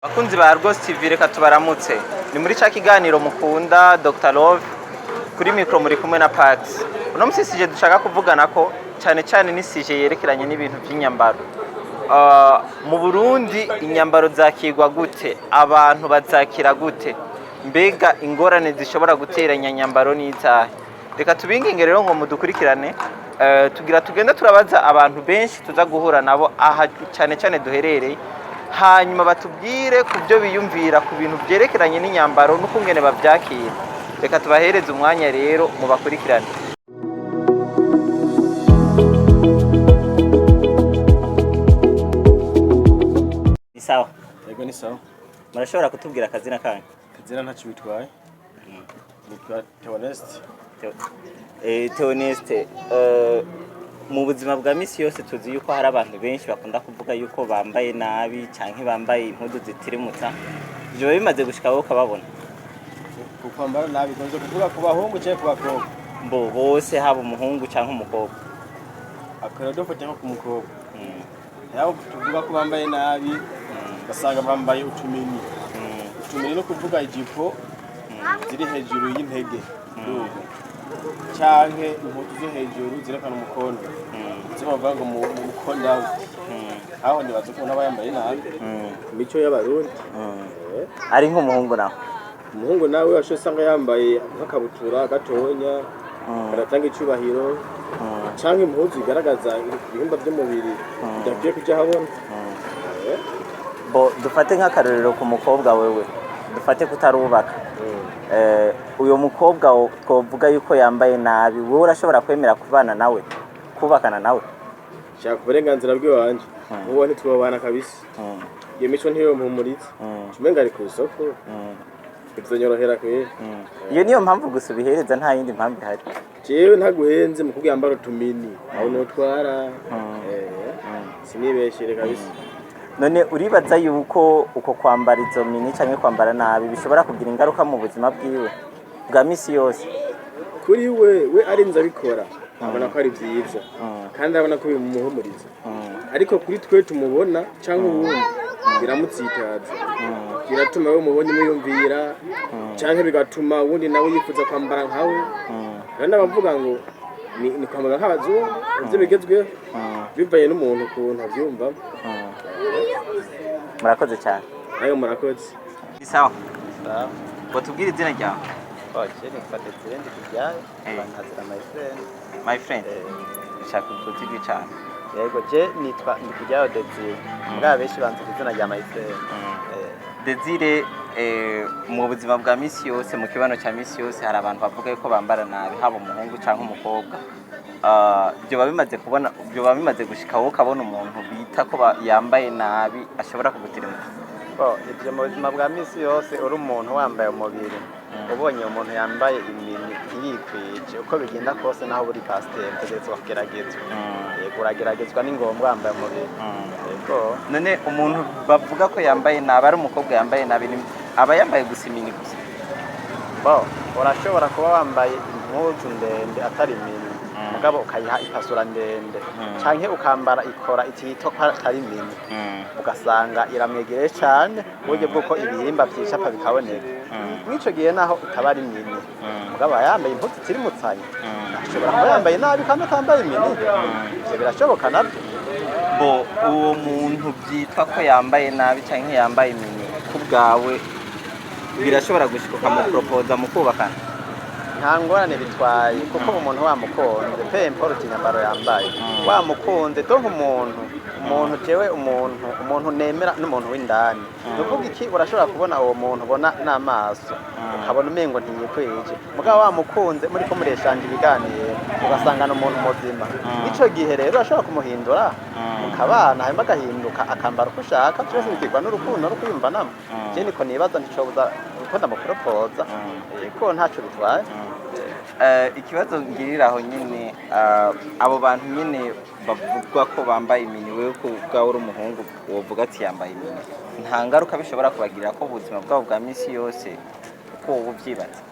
Bakunzi ba Argos TV, reka tubaramutse. Ni muri ca kiganiro mukunda, Dr Love. Kuri micro muri kumwe na Pax. Uno musi sujet dushaka kuvugana ko cyane cyane ni sujet yerekeranye n'ibintu by'inyambaro. Mu Burundi inyambaro zakirwa gute? Abantu bazakira gute? Mbega ingorane zishobora guteranya nyambaro n'izahe? Reka tubinginge rero ngo mudukurikirane. Tugira tugenda turabaza abantu benshi tuza guhura nabo aha cyane cyane duherereye, hanyuma batubwire ku byo biyumvira ku bintu byerekeranye n'inyambaro n'ukungene bavyakira. Reka tubahereze umwanya rero mubakurikirane. Ni sawa? Yego, ni sawa. Murashobora kutubwira akazina kanyu? Kazina ntacyo bitwaye. Nitwa Theoneste. Theoneste, mu buzima bwa misi yose tuzi yuko hari abantu benshi bakunda kuvuga yuko bambaye nabi canke bambaye impuzu zitirimutsa. Ivyo biba bimaze gushika wowe ukababona? Kukwambara nabi kunze kuvuga ku bahungu cyangwa ku bakobwa? Mbo bose, haba umuhungu canke umukobwa. Akora dufate nko ku mukobwa. Yabo tuvuga ko bambaye nabi, ugasanga bambaye utumini. Utumini no kuvuga ijipo ziri hejuru y'intege. Duga. Canke impuzu zo hejuru zerekana umukondo. Izo bavuga ngo mu mukondo out. Aho nibaza ko aba yambaye nabi. Imico y'Abarundi. Ari nk'umuhungu nawe? Umuhungu nawe washoye usanga yambaye nk'akabutura gatonya karatanga icubahiro, canke impuzu igaragaza ibihimba by'umubiri bidakwiye kuja habona. Bo dufate nk'akarorero ku mukobwa, wewe dufate kutarubaka. Uyo mukobwa twovuga yuko yambaye nabi, wowe urashobora kwemera kubana nawe, kubakana nawe? Shaka uburenganzira bw'iwanje, uwo ntitwobana kabisa. Iyo mico ntiyo mpumuritse, umenga ari ku isoko, bizonyorohera kweri. Iyo niyo mpamvu gusa ubihereza, nta yindi mpamvu ihari? Jewe ntaguhenze mu yambara utumini aho notwara, sinibeshere kabisa. None uribaza yuko uko kwambara izo mini canke kwambara nabi bishobora kugira ingaruka mu buzima bwiwe bwa misi yose? Kuri we arinze abikora abona ko ari vyiza kandi abona ko bimuhumuriza, ariko kuri twe tumubona cyangwa uwundi biramutsitaza, biratuma we mubonye muyumvira, cyangwa bigatuma uwundi nawe yifuza kwambara nkawe. Hari n'abavuga ngo ni kwambara nk'abazungu, ivyo bigezweho, bivanye n'umuntu ukuntu avyumva. Murakoze cyane. Nayo murakoze. Ni sawa? Watubwira izina ryawe? Je nitwa Desire Ndikubyayo, bantazira my friend. My friend, nshaka utuzi cyane. Yego, je nitwa Ndikubyayo Desire. Mugabo benshi banzi ku izina rya my friend. Desire, mu buzima bwa misi yose, mu kibano cya misi yose, hari abantu bavuga yuko bambara nabi, haba umuhungu cyangwa umukobwa. Byoba bimaze kubona, byoba bimaze gushika wowe ukabona umuntu bita ko yambaye nabi ashobora kugutirimuka? Bo, ivyo mu buzima bwa misi yose, uri umuntu wambaye umubiri, ubonye umuntu yambaye imini yikwije, uko bigenda kose, naho buri pasiteri utegerezwa kugeragezwa. Yego, urageragezwa, ni ngombwa wambaye umubiri. Yego. None umuntu bavuga ko yambaye nabi, ari umukobwa yambaye nabi, aba yambaye gusa imini gusa? Bo, urashobora kuba wambaye impuzu ndende atari mini, mugabo ukayiha ipasura ndende, canke ukambara ikora ititwa ko atari mini, ugasanga iramwegereye cane uburyo bw'uko ibihimba vyicapa bikaboneka. Mw'ico gihe naho itaba ari mini, mugabo aba yambaye impuzu zirimutsanye, ashobora kuba yambaye nabi kandi atambaye mini. Ivyo birashoboka navyo. Bo uwo muntu byitwa ko yambaye nabi cyangwa yambaye imini, ku bwawe birashobora gushika ukamuporopoza mu kubakana? Nta ngorane bitwaye, kuko umuntu wamukunze, peu importe inyambaro yambaye, wamukunze. Donc umuntu jewe umuntu nemera n'umuntu w'indani. Nuvuga iki, urashobora kubona uwo muntu ubona n'amaso, ukabona umengo ntiyikwije, mugabo wamukunze, muriko mureshanja ibiganiro, ugasangana umuntu muzima. Ico gihe rero urashobora kumuhindura, mukabana, hanyuma agahinduka akambara uko ushaka. Byose bigirwa n'urukundo no kwiyumvanamo. Je niko nibaza, nticobuza uko ndamuporopoza ko ntaco bitwaye. Ikibazo ngirira aho nyine, abo bantu nyine bavugwa ko bambaye imini, wewe ko ubwawe uri umuhungu wovuga ati yambaye imini, nta ngaruka bishobora kubagirira ko ubuzima bwabo bwa misi yose, uko wowe ubyibaza?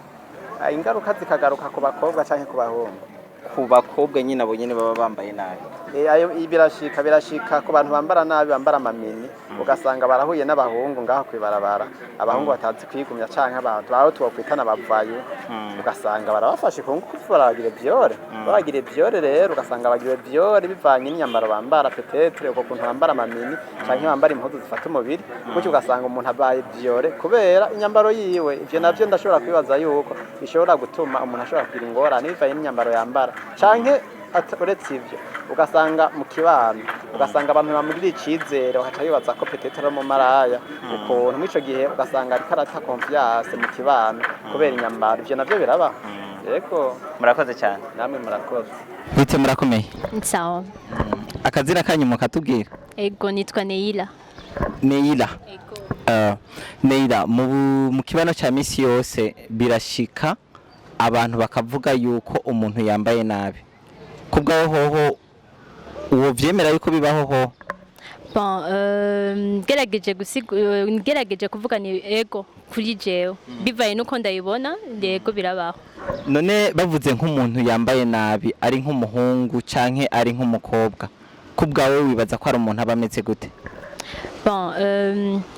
Ingaruka zikagaruka ku bakobwa canke ku bahungu? Ku bakobwa nyine, abo nyine baba bambaye nabi. Ayo birashika ku bantu bambara nabi, bambara ama mini, ugasanga barahuye n'abahungu ngaho kwibarabara, abahungu batazi kwigumya canke abantu baho twokwitana bavayo, ugasanga barabafashe ku ngufu, baragira viol, baragira viol. Rero ugasanga bagira viol bivanye n'inyambaro bambara, peut-être uko kuntu bambara ama mini canke bambara impuzu zifata umubiri gutyo, ugasanga umuntu abaye violé kubera inyambaro yiwe. Ivyo navyo ndashobora kwibaza yuko bishobora gutuma umuntu ashobora kugira ingorane bivanye n'inyambaro yambara, canke uretse ivyo, ugasanga mu kibano, ugasanga abantu bamugirira icizere, bakaca bibaza ko peut-être ari umumaraya ukuntu. Muri ico gihe ugasanga ariko arata confiance mu kibano kubera inyambaro. Ivyo navyo biraba, yego. Murakoze cyane. Namwe murakoze. Bite, murakomeye? Sawa. Akazina kanyu mukatubwira? Ego, nitwa Neila. Neila. Ego. Neila, mu kibano cya misi yose birashika abantu bakavuga yuko umuntu yambaye nabi. Kubwaho hoho uwo vyemera yuko bibaho ho? Bon, ngerageje kuvuga ni ego kuri jewe. Bivaye nuko ndayibona, yego, birabaho. None bavuze nk'umuntu yambaye nabi, ari nk'umuhungu canke ari nk'umukobwa, kubwawe wibaza ko ari umuntu aba ameze gute? Bon,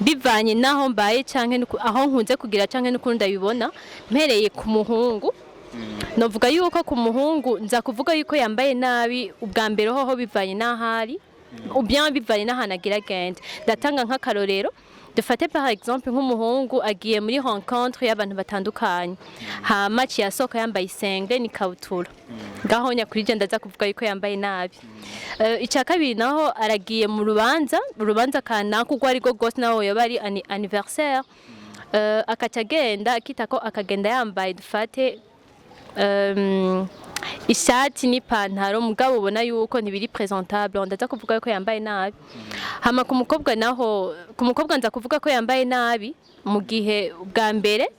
bivanye naho mbaye canke aho nkunze kugira canke nuko ndabibona, mpereye ku muhungu, novuga yuko ku muhungu nza kuvuga yuko yambaye nabi ubwa mbere hoho bivanye n'ahari ou bien bivanye n'ahantu agira agende. Ndatanga nk'akarorero, dufate par exemple nk'umuhungu agiye muri rencontre y'abantu batandukanye, hama aciye asohoka yambaye isengre n'ikabutura, ngaho nyakuri je ndaza kuvuga yuko yambaye nabi. Icya kabiri naho, aragiye mu rubanza, urubanza kanaka urwo ari rwo rwose, naho yoba ari anniversaire, akaca agenda akita ko akagenda yambaye, dufate, ishati n'ipantaro, mugabo ubona yuko ntibiri présentable, ndaza kuvuga yuko yambaye nabi. Hama ku mukobwa naho, ku mukobwa nza kuvuga ko yambaye nabi mu gihe bwa mbere,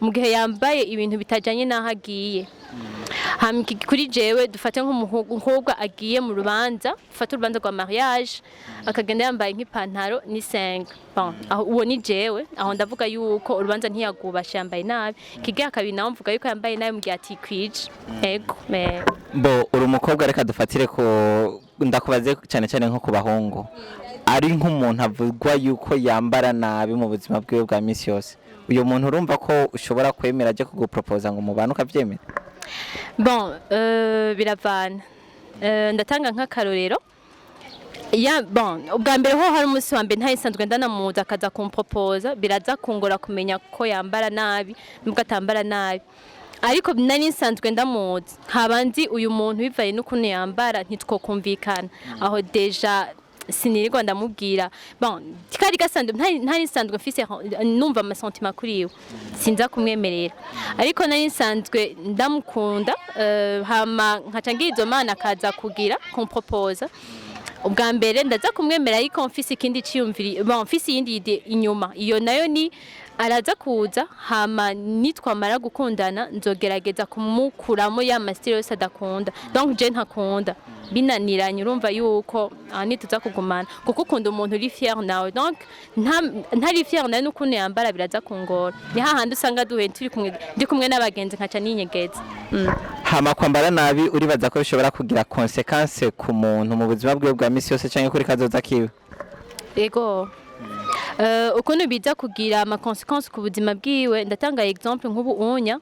mu gihe yambaye ibintu bitajanye n'aho agiye. Hama kuri jewe, dufate nk'umukobwa agiye mu rubanza, dufate urubanza rwa mariage, akagenda yambaye nk'ipantaro n'isenga, bon, aho uwo ni jewe, aho ndavuga yuko urubanza ntiyagubashe, yambaye nabi. Kigira kabiri naho, mvuga yuko yambaye nabi mu gihe atikwije, ego me. Bo uri umukobwa, reka dufatire ko ndakubaze cyane cyane nko ku bahungu, ari nk'umuntu avugwa yuko yambara nabi mu buzima bwiwe bwa misi yose, uyu muntu urumva ko ushobora kwemera aje kugupropoza ngo mubane, ukavyemera? Bon, biravana. Ndatanga nk'akarorero ya, bon, ubwa mbere ho hari umunsi wa mbere ntayisanzwe ndanamuzi, akaza kumpropoza, biraza kungora kumenya ko yambara nabi nubwo atambara nabi. Ariko nari nsanzwe ndamuzi, nkaba nzi uyu muntu bivaye n'ukuntu yambara ntitwokumvikana, aho déjà sinirirwa ndamubwira. Bon, kari gasanzwe ntari nsanzwe mfise numva ama sentiments kuri iwe, sinza kumwemerera. Ariko nari nsanzwe ndamukunda, hama nkaca ngira izo mana, akaza kugira kumpropoza, ubwa mbere ndaza kumwemera, ariko mfise ikindi ciyumviri, bon, mfise iyindi idée inyuma. Iyo nayo ni araza kuza, hama nitwamara gukundana nzogerageza kumukuramo ya ma style yose adakunda, donc je ntakunda. Binaniranye, urumva yuko aha ntituza kugumana, kuko ukunda umuntu uri fier nawe. Donc ntari fier nawe n'ukuntu yambara, biraza kungora. Ni hahandi usanga duhuye turi kumwe, ndi kumwe n'abagenzi, nkaca ninyegeza. Hama kwambara nabi, uribaza ko bishobora kugira conséquence ku muntu mu buzima bwiwe bwa misi yose canke kuri kazoza kiwe? Ego. Ukuntu biza kugira ama conséquences ku buzima bwiwe, ndatanga exemple nk'ubu unya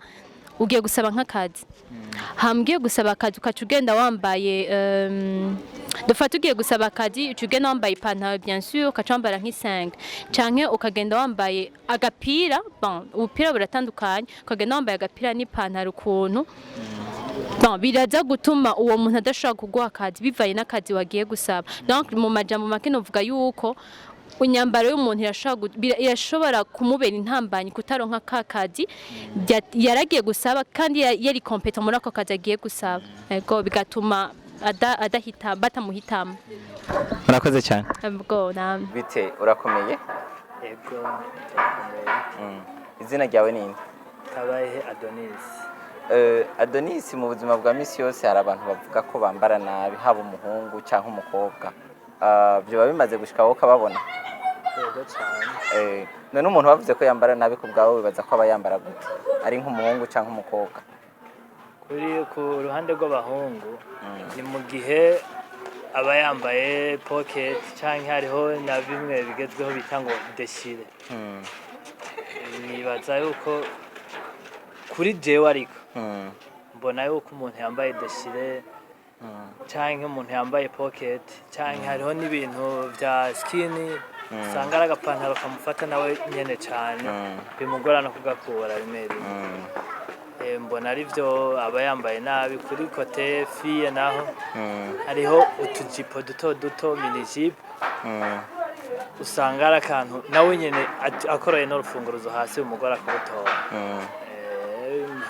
ugiye gusaba nk'akazi, hama ugiye gusaba akazi ukaca ugenda wambaye, dufate ugiye gusaba akazi, uca ugenda wambaye ipantaro, bien sûr, ukaca wambara nk'isenga, canke ukagenda wambaye agapira. Bon, ubupira buratandukanye, ukagenda wambaye agapira n'ipantaro ukuntu. Bon, biraza gutuma uwo muntu adashobora kuguha akazi bivaye n'akazi wagiye gusaba. Donc mu majambo make novuga yuko inyambaro y'umuntu irashobora kumubera intambanyi kutaronka ka kazi yaragiye gusaba, kandi yari compétent muri ako kazi agiye gusaba. Ego, bigatuma adahita batamuhitamo. Murakoze cyane. Ubwo namwe. Bite, urakomeye? Ego, turakomeye. Izina ryawe ni nde? Kabayehe Adonis. Adonis, mu buzima bwa misi yose hari abantu bavuga ko bambara nabi, haba umuhungu cyangwa umukobwa. Byoba bimaze gushika wowe ukababona? Yego cyane. None umuntu bavuze ko yambara nabi, ku bwawe wibaza ko aba yambara gute, ari nk'umuhungu cyangwa umukobwa? Kuri ku ruhande rw'abahungu, ni mu gihe Aba yambaye pocket canke hariho na bimwe bigezweho bita ngo déchiré. Nibaza yuko kuri jewe, ariko mbona yuko umuntu yambaye déchiré canke umuntu yambaye pocket, canke hariho n'ibintu vya skinny, usanga ari agapantaro kamufata nawe nyene cane, bimugora no kugakura rimwe rimwe. Mbona arivyo aba yambaye nabi. Kuri côté fille naho, hariho utujipo duto duto, mini-jupe, usanga ari akantu nawe nyene akoroye n'urufunguruzo hasi umugore akagutora.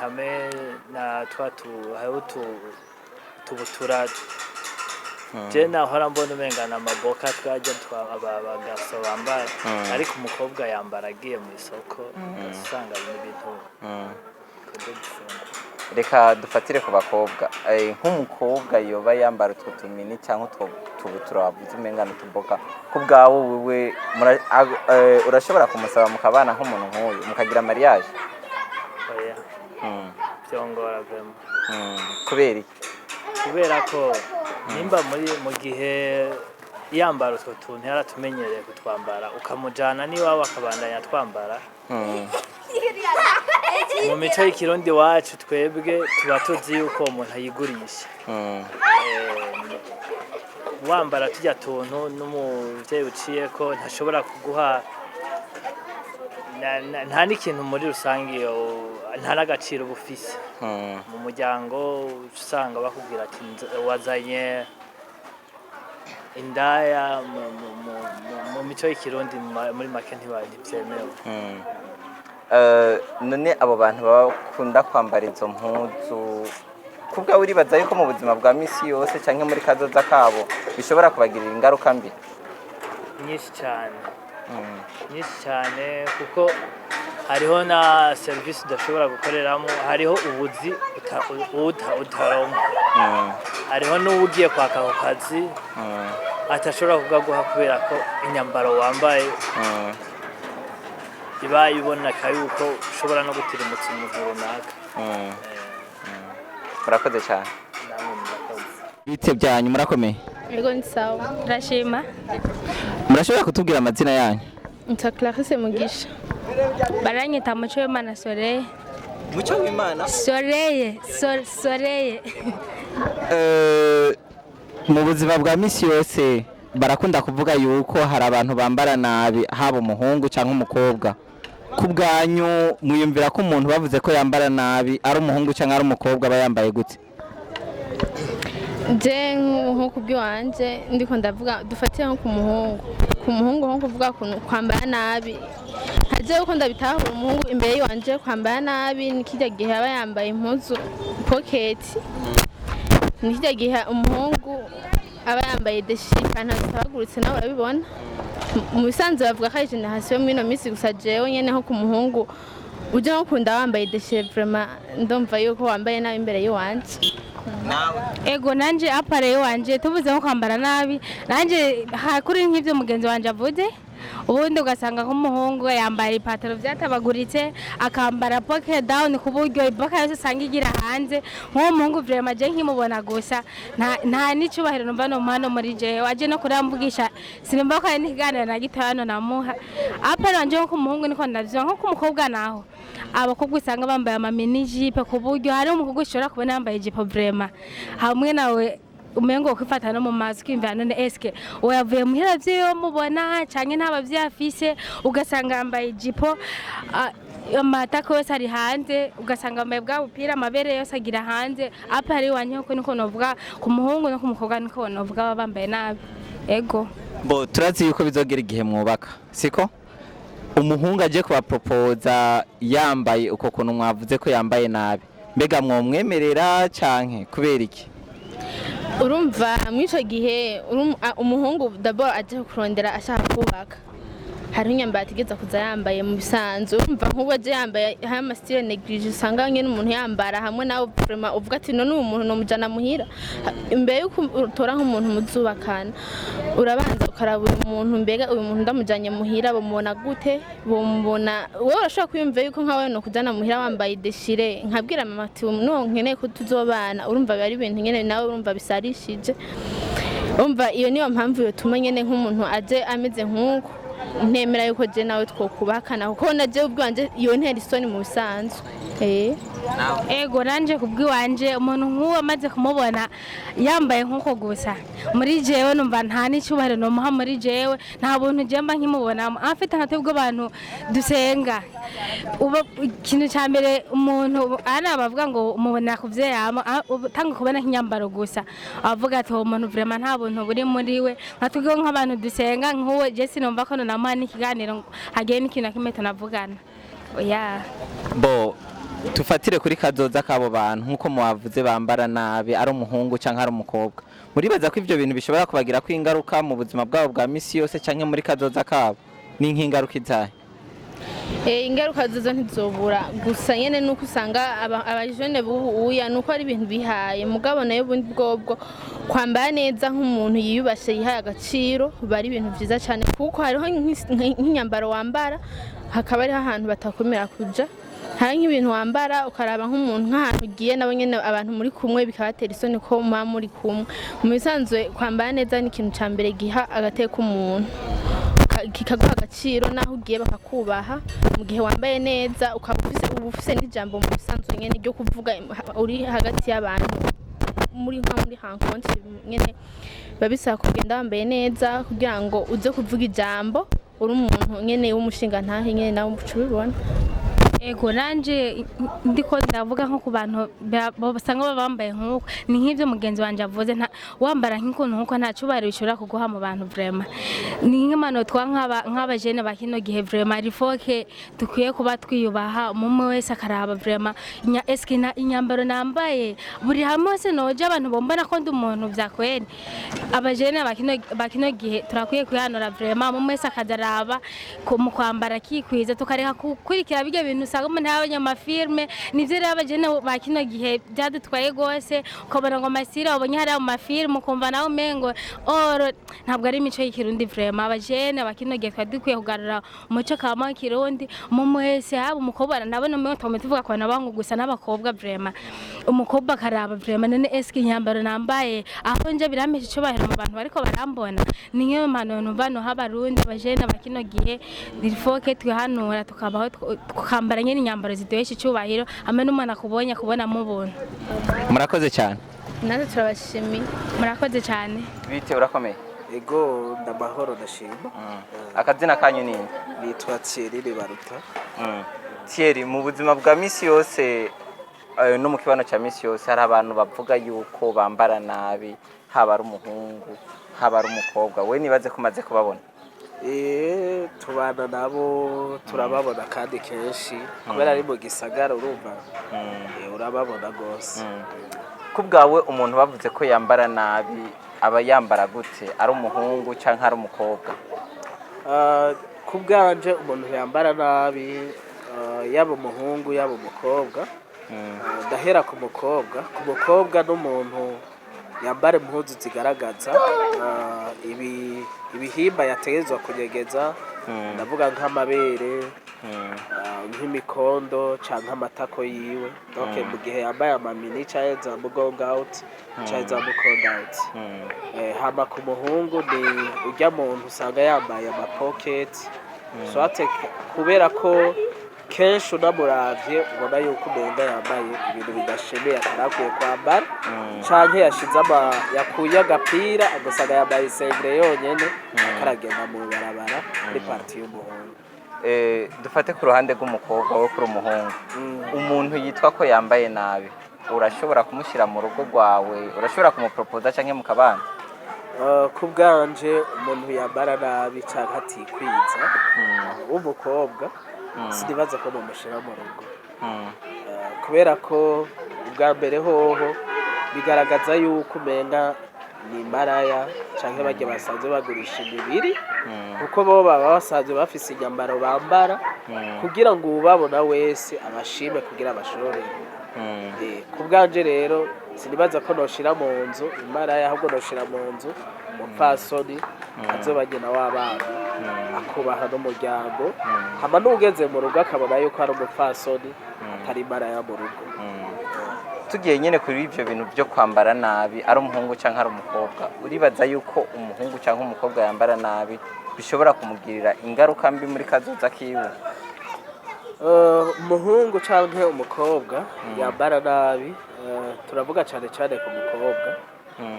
Hamwe na twa tu hariho tubutura je nahora mbona umenga na amaboka twajya twa abagaso bambara, ariko umukobwa yambara agiye mu isoko, usanga ni ibintu bikoze gufungura. Reka dufatire ku bakobwa. Nk'umukobwa yoba yambara utwo tumini cyangwa utwo tubutura wavuze umenga n'utuboka, ku bwawe wewe urashobora kumusaba mukabana nk'umuntu nk'uyu, mukagira mariage? Oya. Vyongora vraiment. Kubera iki? Kubera ko nimba muri mu gihe yambara utwo tuntu yaratumenyereye kutwambara, ukamujana n'iwabo akabandanya twambara, mu mico y'ikirundi wacu twebwe tuba tuzi yuko uwo muntu ayigurisha. Wambara tujya tuntu n'umuvyeyi uciyeko ntashobora kuguha nta n'ikintu muri rusange, iyo nta n'agaciro uba ufise mu muryango. Usanga bakubwira ati: "Wazanye indaya." Mu mico y'ikirundi muri make ntibyemewe. None abo bantu bakunda kwambara izo mpuzu, kubwawe uribaza yuko mu buzima bwa misi yose canke muri kazoza kabo bishobora kubagirira ingaruka mbi? Nyinshi cyane, nyinshi cyane, kuko hariho na serivisi udashobora gukoreramo, hariho ubuzi utaronka, hariho n'uwugiye kwaka ako kazi atashobora kukaguha kubera ko inyambaro wambaye iba iboneka yuko ushobora no gutirimutsa umuntu runaka. Murakoze cyane. Namwe murakoze. Bite byanyu, murakomeye? Ego, ni sawa. Turashima. Murashobora kutubwira amazina yanyu? Nitwa Clarisse Mugisha. Baranyita Muco w'Imana Soleil. Muco w'Imana? Soleil, Soleil. Mu buzima bwa misi yose barakunda kuvuga yuko hari abantu bambara nabi, haba umuhungu cyangwa umukobwa. Ku bwanyu, mwiyumvira ko umuntu bavuze ko yambara nabi ari umuhungu cyangwa ari umukobwa, aba yambaye gute? Je nko ku bw'iwanje ndiko ndavuga, dufatire nko ku muhungu. Ku muhungu nko kuvuga kwambara nabi, haje uko ndabitahura, umuhungu imbere yiwanje kwambara nabi ni kirya gihe aba yambaye impuzu pocket, ni kirya gihe umuhungu aba yambaye déchiré, ipantaro zitabaguritse, nawe urabibona. Mu bisanzwe bavuga ko ari génération yo muri ino minsi gusa. Jewe nyene nko ku muhungu uje nko kunda wambaye déchiré, vraiment ndumva yuko wambaye nabi imbere y'iwanje. Nawe? Ego, nanje à part wanje, tuvuze nko kwambara nabi, nanje hakuri nk'ivyo mugenzi wanje avuze. Ubundi ugasanga nk'umuhungu yambara ipataro vyatabaguritse, akambara pocket down ku buryo iboka yose usanga igira hanze. Nk'uwo muhungu vraiment je nkimubona gusa nta n'icubahiro numva no hano muri jewe aje no kuramvugisha, sinumva ko hari n'ikiganiro na gito hano namuha. À part wanje nko ku muhungu niko ndavyumva. Nko ku mukobwa naho, abakobwa usanga bambaye ama mini-jupe, ku buryo hari umukobwa ushobora kubona yambaye ijipo vraiment hamwe nawe umengo kwifata no mu mazi, ukiyumvira: none eske uwo yavuye muhira abavyeyi mubona canke nta bavyeyi afise? Ugasanga yambaye ijipo, amatako yose ari hanze, ugasanga yambaye bwa bupira, amabere yose agira hanze. À part wanje nko niko novuga ku muhungu no ku mukobwa, niko novuga baba bambaye nabi, ego. Bo turazi yuko bizogera igihe mwubaka, siko? Umuhungu aje kubapropoza yambaye uko kuntu mwavuze ko yambaye nabi, mbega mwomwemerera canke kubera iki? Urumva muri icyo gihe umuhungu d'abord aje kurondera ashaka kubaka, hariho inyambaro atigeze kuza yambaye mu bisanzwe. Urumva nk'ubu aje yambaye hari ama style négligé usanga nyine umuntu yambara hamwe nawe vraiment uvuga ati: none uyu muntu nomujana muhira? Imbere yuko utora nk'umuntu muzubakana, urabanza ukaraba uyu muntu: mbega uyu muntu ndamujanye muhira bamubona gute? Bamubona wowe urashobora kwiyumva yuko nkawe no kujana muhira wambaye déchiré, nkabwira mama ati: no nkeneye ko tuzobana? Urumva biba ari ibintu nyene nawe urumva bisarishije. Umva, iyo niyo mpamvu yotuma nyene nk'umuntu aje ameze nk'uko ntemera yuko je nawe twokubakana, kuko na jewe ubwanje yontera isoni mu bisanzwe. Ego, nanje kubw'iwanje, umuntu nk'uwo amaze kumubona yambaye nk'uko gusa, muri jewe numva nta n'icyubahiro nomuha. Muri jewe nta buntu je mba nkimubonamo. Afite nka twebwe abantu dusenga, uba ikintu cya mbere umuntu ana bavuga ngo umubonera ku vyo yama, tanga kubona nk'inyambaro gusa, avuga ati uwo muntu vraiment nta buntu buri muri we. Nka twebwe nk'abantu dusenga, nk'uwo je sinumva ko nonamuha n'ikiganiro hagiye n'ikintu na kimwe tunavugana, oya. Bo tufatire kuri kazoza k'abo bantu, nk'uko mubavuze bambara nabi, ari umuhungu cyangwa ari umukobwa, muribaza ko ibyo bintu bishobora kubagirako ingaruka mu buzima bwabo bwa misi yose cyangwa muri kazoza kabo? Ni nk'ingaruka izahe? Ingaruka zizo ntizobura, gusa nyene nuko usanga abajene bubu uya nuko ari ibintu bihaye. Mugabo nayo bundi bwobwo kwambara neza nk'umuntu yiyubashe, yihaye agaciro, biba ari ibintu vyiza cyane, kuko hariho nk'inyambaro wambara hakaba hariho ahantu batakwemera kuja, hari nk'ibintu wambara ukaraba nk'umuntu nk'ahantu ugiye nabo nyene abantu muri kumwe bikabatera isoni ko muba muri kumwe. Mu bisanzwe kwambara neza ni ikintu ca mbere giha agateka umuntu, kikaguha agaciro naho ugiye bakakubaha. Mu gihe wambaye neza ukaba ufise, uba ufise n'ijambo mu bisanzwe nyene ryo kuvuga uri hagati y'abantu, muri nka muri rencontre nyene biba bisaba kugenda wambaye neza kugira ngo uze kuvuga ijambo uri umuntu nyene w'umushinga ntahe nyene, nawe uca ubibona. Ego, nanje ndiko ndavuga nko ku bantu basanga baba bambaye nk'uko, ni nk'ivyo mugenzi wanje avuze, nta wambara nk'ukuntu nk'uko nta cubahiro bishobora kuguha mu bantu. Vraiment ni nk'impanuro twa nk'abajene ba kino gihe. Vraiment il faut que dukwiye kuba twiyubaha, umwe wese akaraba vraiment est-ce que inyambaro nambaye buri hamwe hose noje abantu bombona ko ndi umuntu vyakweri. Abajene ba kino gihe turakwiye kwihanura vraiment, umwe wese akazaraba mu kwambara akikwiza, tukareka gukurikira bijya bintu usanga umuntu yabonye amafilme. Nivyo rero abajene ba kino gihe byadutwaye gose, ukabona ngo amasira wabonye hariya mu mafilme ukumva nawe umengo oro ntabwo ari imico y'ikirundi. Vraiment abajene ba kino gihe twari dukwiye kugarura umuco kama w'ikirundi, umuntu wese, haba umukobwa, ndabona umengo twame tuvuga ku bantu b'abahungu gusa n'abakobwa. Vraiment umukobwa akaraba vraiment, none eske inyambaro nambaye aho nje birampesha icubahiro mu bantu bariko barambona? Ni nk'iyo mpanuro numva noha abarundi, abajene ba kino gihe. Il faut que twihanura, tukabaho tukambara nyene inyambaro ziduhesha icubahiro, hamwe n'umuntu akubonye akubonamo ubuntu. Murakoze cyane. Natwe turabashimiye. Murakoze cyane. Bite, urakomeye? Ego, ndamahoro, ndashima. Akazina kanyu ni nde? Nitwa Thierry Baruta. Thierry, mu buzima bwa misi yose no mu kibano cya misi yose hari abantu bavuga yuko bambara nabi, haba ari umuhungu, haba ari umukobwa. We nibaze ko umaze kubabona. Tubana nabo, turababona kandi kenshi kubera ari mu gisagara, urumva, urababona rwose. Ku bwawe, umuntu bavuze ko yambara nabi aba yambara gute, ari umuhungu cyangwa ari umukobwa? Ah, ku bwanje umuntu yambara nabi, yaba umuhungu yaba umukobwa, ndahera ku mukobwa. Ku mukobwa n'umuntu yambara impuzu zigaragaza ibihimba yategerezwa kunyegeza, ndavuga nk'amabere, nk'imikondo canke amatako yiwe. Donc mu gihe yambaye amamini canke za mugongo out canke za mukondo out. Hama ku muhungu ni urya muntu usanga yambaye amapoketi swate, kubera ko kenshi unamuravye ubona yuko umenga yambaye ibintu bidashemeye atarakwiye kwambara, canke yashize ama yakuye agapira agasanga yambaye isengere yonyene akaragenda mu barabara, muri partie y'umuhungu. Dufate ku ruhande rw'umukobwa, we kuri umuhungu, umuntu yitwa ko yambaye nabi urashobora kumushyira mu rugo rwawe? Urashobora kumupropoza cyangwa mukabana? Ku bwanje umuntu yambara nabi canke atikwiza w'umukobwa sinibaza ko nomushira mu rugo. Kubera ko ubwa mbere hoho bigaragaza yuko umenga ni maraya canke barya basanzwe bagurisha imibiri, kuko bo baba basanzwe bafise inyambaro bambara kugira ngo uwubabona wese abashime kugira abashorere. Ku bwanje rero sinibaza ko noshira mu nzu imaraya, ahubwo noshira mu nzu umupfasoni azoba nyina w'abana, akubaha n'umuryango, hama n'ugeze mu rugo akabona yuko ari umupfasoni atari imaraya mu rugo. Tugiye nyine kuri ibyo bintu byo kwambara nabi, ari umuhungu cyangwa ari umukobwa, uribaza yuko umuhungu cyangwa umukobwa yambara nabi bishobora kumugirira ingaruka mbi muri kazoza kiwe? Umuhungu canke umukobwa yambara nabi, turavuga cyane cyane ku mukobwa,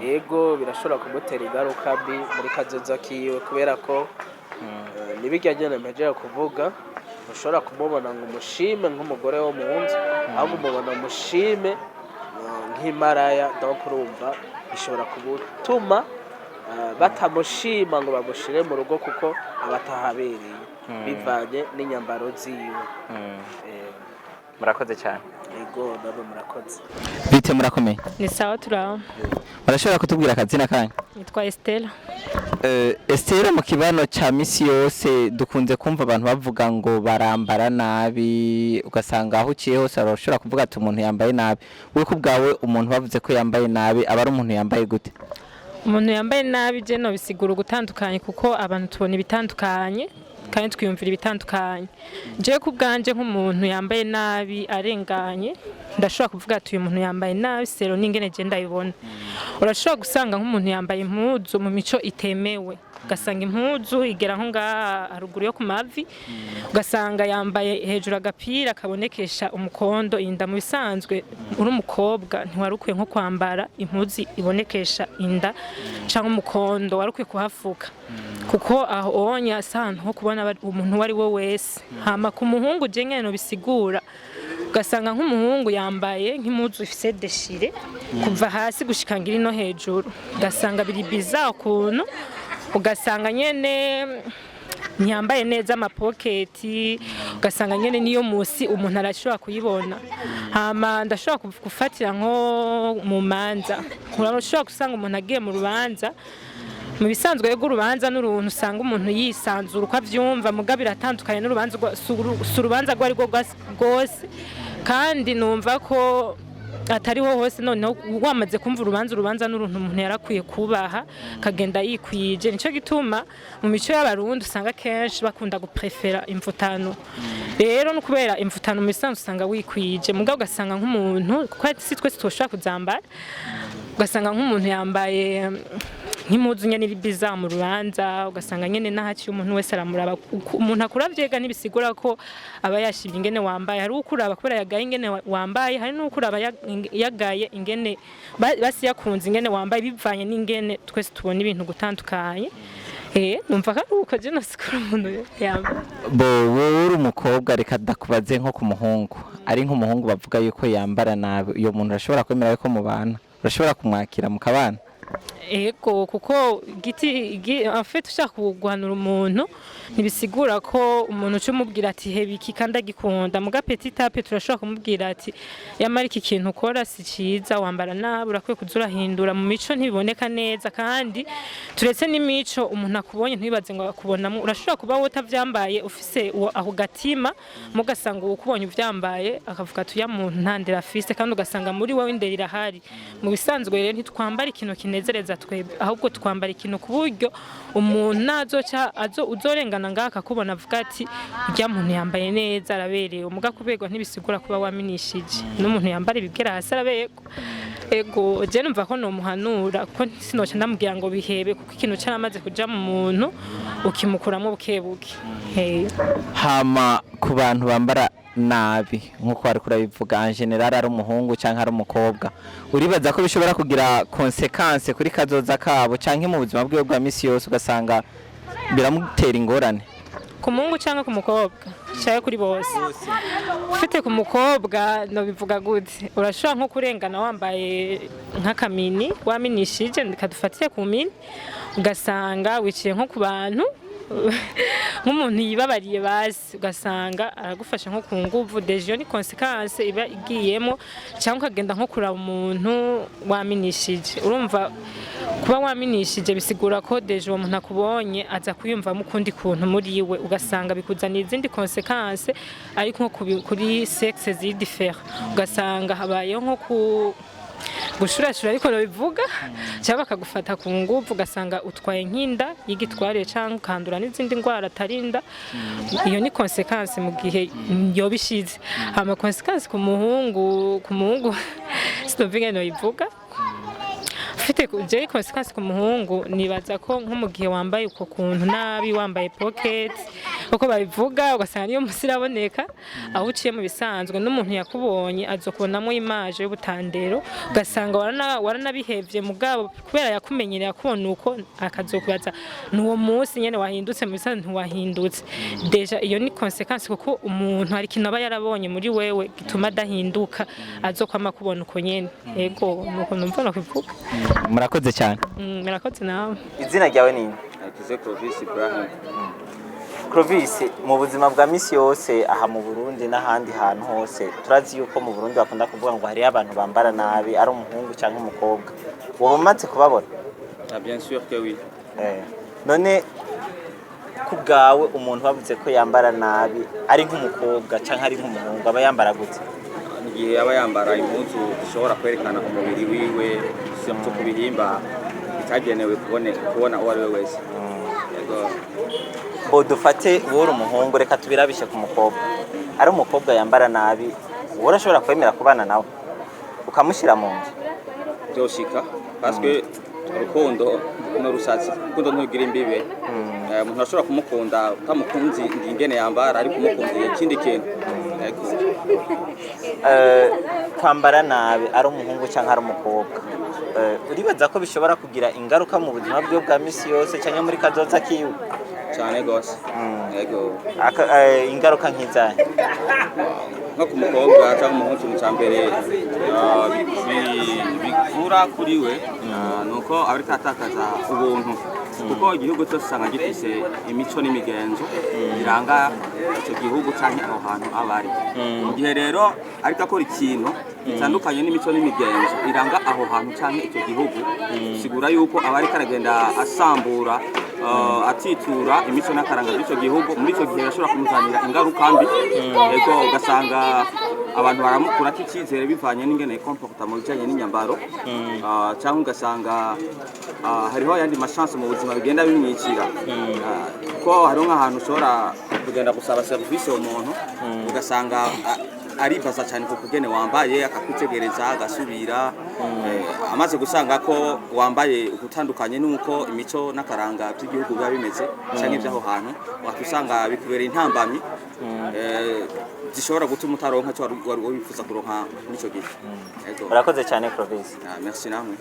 yego, birashobora kumutera ingaruka mbi muri kazoza kiwe, kubera ko nibirya nyene mpejeje kuvuga, ntushobora kumubona ngo umushime nk'umugore wo mu nzu, ahubwo umubona umushime nk'imaraya. Donc urumva bishobora gutuma batamushima ngo bamushire mu rugo, kuko aba atahabereye bivanye n'inyambaro ziwe. Murakoze cyane. Ego, namwe murakoze. Bite, murakomeye? Ni sawa, turaho. Murashobora kutubwira akazina kanyu? Nitwa Estella. Estella, mu kibano cya misi yose dukunze kumva abantu bavuga ngo barambara nabi, ugasanga aho uciye hose urashobora kuvuga ati umuntu yambaye nabi. Wowe ku bwawe, umuntu bavuze ko yambaye nabi aba ari umuntu yambaye gute? Umuntu yambaye nabi, je no bisigura ugutandukanye, kuko abantu tubona ibitandukanye kandi twiyumvira ibitandukanye. Jewe ku bwanje, nk'umuntu yambaye nabi arenganye, ndashobora kuvuga ati uyu muntu yambaye nabi selon n'ingene je ndabibona. Urashobora gusanga nk'umuntu yambaye impuzu mu mico itemewe, ugasanga impuzu igera nko ngaha haruguru yo ku mavi, ugasanga yambaye hejuru agapira kabonekesha umukondo, inda. Mu bisanzwe uri umukobwa ntiwari ukwiye nko kwambara impuzu ibonekesha inda cyangwa umukondo, wari ukwiye kuhafuka, kuko aho onya si ahantu ho kubona umuntu uwo ari we wese. Hama ku muhungu, je nyene bisigura ugasanga nk'umuhungu yambaye nk'impuzu ifise déchiré kuva hasi gushika ngiri no hejuru, ugasanga biri bizarre ukuntu, ugasanga nyene ntiyambaye neza amapoketi, ugasanga nyene niyo musi umuntu arashobora kuyibona. Hama ndashobora gufatira nko mu manza, urashobora gusanga umuntu agiye mu rubanza. Mu bisanzwe rero urubanza n'uruntu usanga umuntu yisanzura uko avyumva, muga biratandukanye n'urubanza si urubanza rwo ari rwo rwose, kandi numva ko atariho hose. Noneho wamaze kumva urubanza, urubanza n'uruntu umuntu yarakwiye kubaha akagenda yikwije. Nico gituma mu mico y'Abarundi usanga kenshi bakunda guprefera imvutano. Rero no kubera imvutano mu bisanzwe usanga wikwije, mugabo ugasanga nk'umuntu, kuko si twese tushobora kuzambara, ugasanga nk'umuntu yambaye nk'impuzu nyene iri bizarre mu rubanza, ugasanga nyene n'ahaciye umuntu wese aramuraba. Umuntu akura vyega ntibisigura ko aba yashimye ingene wambaye. Hari ukuraba kubera yagaye ingene wambaye, hari n'ukuraba yagaye ingene basi yakunze ingene wambaye, bivanye n'ingene twese tubona ibintu gutandukanye. Numva ko ari uko je nosigura umuntu yambaye. Bo wowe uri umukobwa, reka ndakubaze nko ku muhungu, ari nk'umuhungu bavuga yuko yambara nabi, uyo muntu urashobora kwemera yuko mubana? Urashobora kumwakira mukabana? Ego, kuko giti en fait ushaka guhanura umuntu ntibisigura ko umuntu uca umubwira ati heba iki kandi agikunda. Muga petit à petit turashobora kumubwira ati yamara iki kintu ukora si ciza, wambara nabi, urakwiye kuza urahindura. Mu mico ntibiboneka neza, kandi turetse n'imico, umuntu akubonye ntibibaze ngo akubonamo. Urashobora kuba wowe utavyambaye ufise ako gatima, mugasanga uwukubonye uvyambaye akavuga ati uya muntu nta ndero afise, kandi ugasanga muri wowe indero irahari. Mu bisanzwe rero ntitwambara ikintu kinezereza twebwe, ahubwo twambara ikintu ku buryo umuntu nazoca azo uzorengana ngaha akakubona avuga ati urya muntu yambaye neza, araberewe. Muga kuberwa ntibisigura kuba waminishije, n'umuntu yambara ibigera hasi araberwa. Ego, je numva ko nomuhanura, kuko sinoca ndamubwira ngo bihebe, kuko ikintu caramaze kuja mu muntu ukimukuramo bukebuke. Hey. Hama ku bantu bambara nabi nk'uko bari kurabivuga en général, ari umuhungu cyangwa ari umukobwa, uribaza ko bishobora kugira conséquence kuri kazoza kabo cyangwa mu buzima bwiwe bwa misi yose, ugasanga biramutera ingorane? Ku muhungu cyangwa ku mukobwa cyangwa kuri bose? Ufite ku mukobwa nobivuga gute? Urashobora nko kurengana wambaye nk'akamini waminishije, kadufatire ku mini, ugasanga wiciye nko ku bantu, nk'umuntu yibabariye basi, ugasanga aragufasha nko ku nguvu. Déjà iyo ni conséquence iba igiyemo. Cyangwa ukagenda nko kuraba umuntu waminishije, urumva kuba waminishije bisigura ko déjà uwo muntu akubonye aza kuyumvamo ukundi kuntu muri we, ugasanga bikuzaniye izindi conséquences. Ariko nko kuri sexe ziri différent, ugasanga habayeho nko ku Gushurashura ariko bivuga, cyangwa bakagufata ku nguvu, ugasanga utwaye nk'inda y'igitwarire cyangwa ukandura n'izindi ndwara atarinda. Iyo ni conséquence mu gihe yoba ishize. Hama conséquence ku muhungu sinumva ingene noyivuga. Ufite jewe conséquence ku muhungu, nibaza ko nko mu gihe wambaye uko kuntu nabi, wambaye pocket uko babivuga, ugasanga niyo musi iraboneka aho uciye mu bisanzwe, n'umuntu yakubonye azokubonamo image y'ubutandero, ugasanga waranabihevye, mugabo kubera yakumenyereye akubona uko, akazokubaza n'uwo munsi nyene wahindutse, mu bisanzwe ntiwahindutse. Déjà iyo ni conséquence, kuko umuntu hari ikintu aba yarabonye muri wewe gituma adahinduka, azokwama kubona uko nyene. Ego, nuko numva nokivuga. Murakoze cyane. Murakoze nawe. Izina ryawe ni nde? Tuze Clovis Ibrahim. Clovis, mu buzima bwa misi yose aha mu Burundi n'ahandi hantu hose, turazi yuko mu Burundi bakunda kuvuga ngo hariyo abantu bambara nabi, ari umuhungu cyangwa umukobwa. Wowe umaze kubabona? Ah, bien sûr que oui. None ku bwawe, umuntu bavuze ko yambara nabi, ari nk'umukobwa cyangwa ari nk'umuhungu, aba yambara gute? Igihe aba yambara impuzu zishobora kwerekana umubiri wiwe, surtout ku bihimba bitagenewe kubona uwo ari we wese. Yego. Bo dufate wowe uri umuhungu, reka tubirabishe ku mukobwa. Ari umukobwa yambara nabi, wowe urashobora kwemera kubana nawe ukamushyira mu nzu? Byoshika, parce que urukundo ni urushatsi, urukundo ntugira imbibe. Umuntu ashobora kumukunda utamukunzi ingene yambara, ariko umukundiye ikindi kintu. Yego. Kwambara nabi, ari umuhungu cyangwa ari umukobwa, uribaza ko bishobora kugira ingaruka mu buzima bwe bwa misi yose cyangwa muri kazoza kiwe? Cyane gose. Yego. Ingaruka nk'izahe? Nko ku mukobwa cyangwa umuhungu, ikintu cya mbere bikura kuri we ni uko aba ariko atakaza ubuntu, kuko igihugu cyose usanga gifise imico n'imigenzo biranga icyo gihugu cyangwa aho hantu aba ari. Mu gihe rero ariko akora ikintu gitandukanye n'imico n'imigenzo iranga aho hantu cyangwa icyo gihugu, sigura yuko aba ariko aragenda asambura, atitura imico n'akaranga by'icyo gihugu. Muri icyo gihe bashobora kumuzanira ingaruka mbi. Yego, ugasanga abantu baramukurako icyizere bivanye n'ingene comporta mu bijyanye n'inyambaro, cyangwa ugasanga hariho ayandi ma chance mu buzima bigenda bimwicira. Ko hariho nk'ahantu ushobora kugenda gusaba serivisi umuntu, ugasanga aribaza cyane ku kugene wambaye, akakwitegereza, agasubira. Amaze gusanga ko wambaye ugutandukanye n'uko imico n'akaranga by'igihugu biba bimeze cyangwa iby'aho hantu, wakisanga bikubereye intambamyi zishobora gutuma utaronka icyo wari wifuza kuronka muri icyo gihe. Yego. Urakoze cyane, Clovis. Ah, merci namwe.